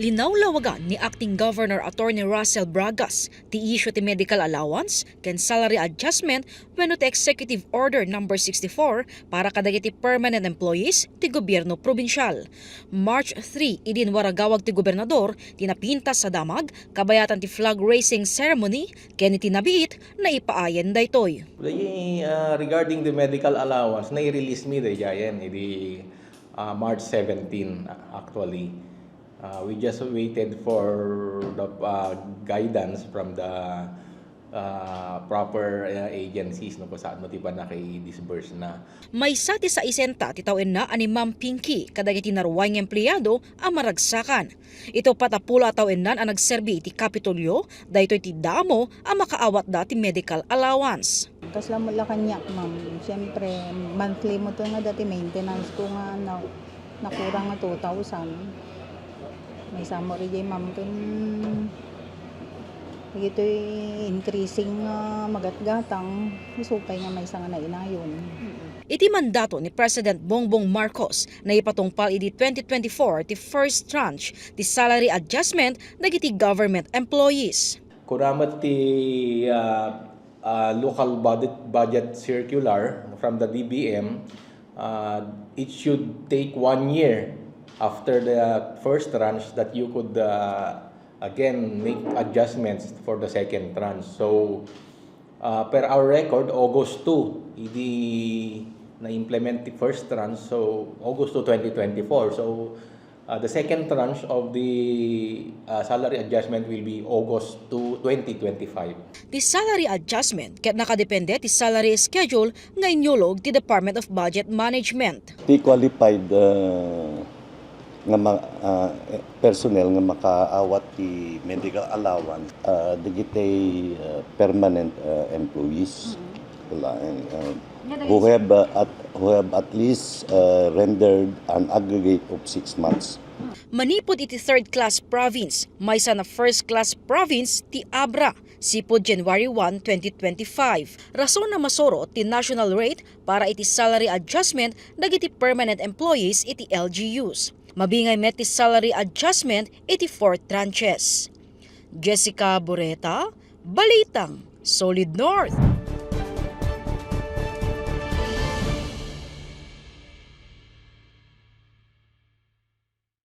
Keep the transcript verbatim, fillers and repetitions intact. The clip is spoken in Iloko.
Dinawlawagan ni Acting Governor Attorney Russell Bragas ti issue ti medical allowance ken salary adjustment wenno ti Executive Order Number sixty-four para kadagiti permanent employees ti gobierno probinsial. March three, idi inwaragawag ti gobernador ti napintas a damag kabayatan ti flag raising ceremony ken iti nabiit, naipaayen daytoy. Daydi, ah, regarding the medical allowance, nai-release mi daydiayen idi, ah, March seventeen, actually. Ah, we just waited for the, ah, guidance from the, ah, proper, ah, agencies, no, kung saan mo ti ba naki-disburse na. Maysa ti saisenta ti tawenna a ni Ma'am Pinky kadagiti naruay nga empleyado a maragsakan. Iti uppat a pulo a tawennan a nagserbi iti Kapitolyo, daytoy ti damo a makaawatda ti medical allowance. Kasla met la kaniak, ma'am. Siyempre, monthly mo to nga dati maintenance ko nga na-, nakurang nga two thousand. Maysa mo ri jay, ma'am, ken dagitoy increasing nga magatgatang, isu pay nga maysa nga nainayon. Iti mandato ni President Bongbong Marcos, naipatungpal idi twenty twenty-four ti first tranche ti salary adjustment dagiti government employees. Kuna met ti, ah, ah, local budget, budget circular from the D B M, ah, it should take one year after the first tranche that you could, ah, again make adjustments for the second tranche. So, ah, per our record, August two, idi na-implement ti first tranche, so August two, twenty twenty-four. So, ah, the second tranche of the, ah, salary adjustment will be August two, twenty twenty-five. Ti salary adjustment ket nakadepende ti salary schedule nga inyulog ti Department of Budget Management. Ti qualified, ah, nga ma-, ah, eh, personnel nga makaawat ti medical allowance, ah, dagiti, ah, permanent, ah, employees. Wala, eh, ah, who have, ah, at, who have at least, ah, rendered an aggregate of six months. Manipud iti third class province, maysa na first class province ti Abra, sipud January one, twenty twenty-five. Rason a masuro ti national rate para iti salary adjustment dagiti permanent employees iti L G Us. Mabingay met ti salary adjustment iti four tranches. Jessica Boreta, Balitang Solid North.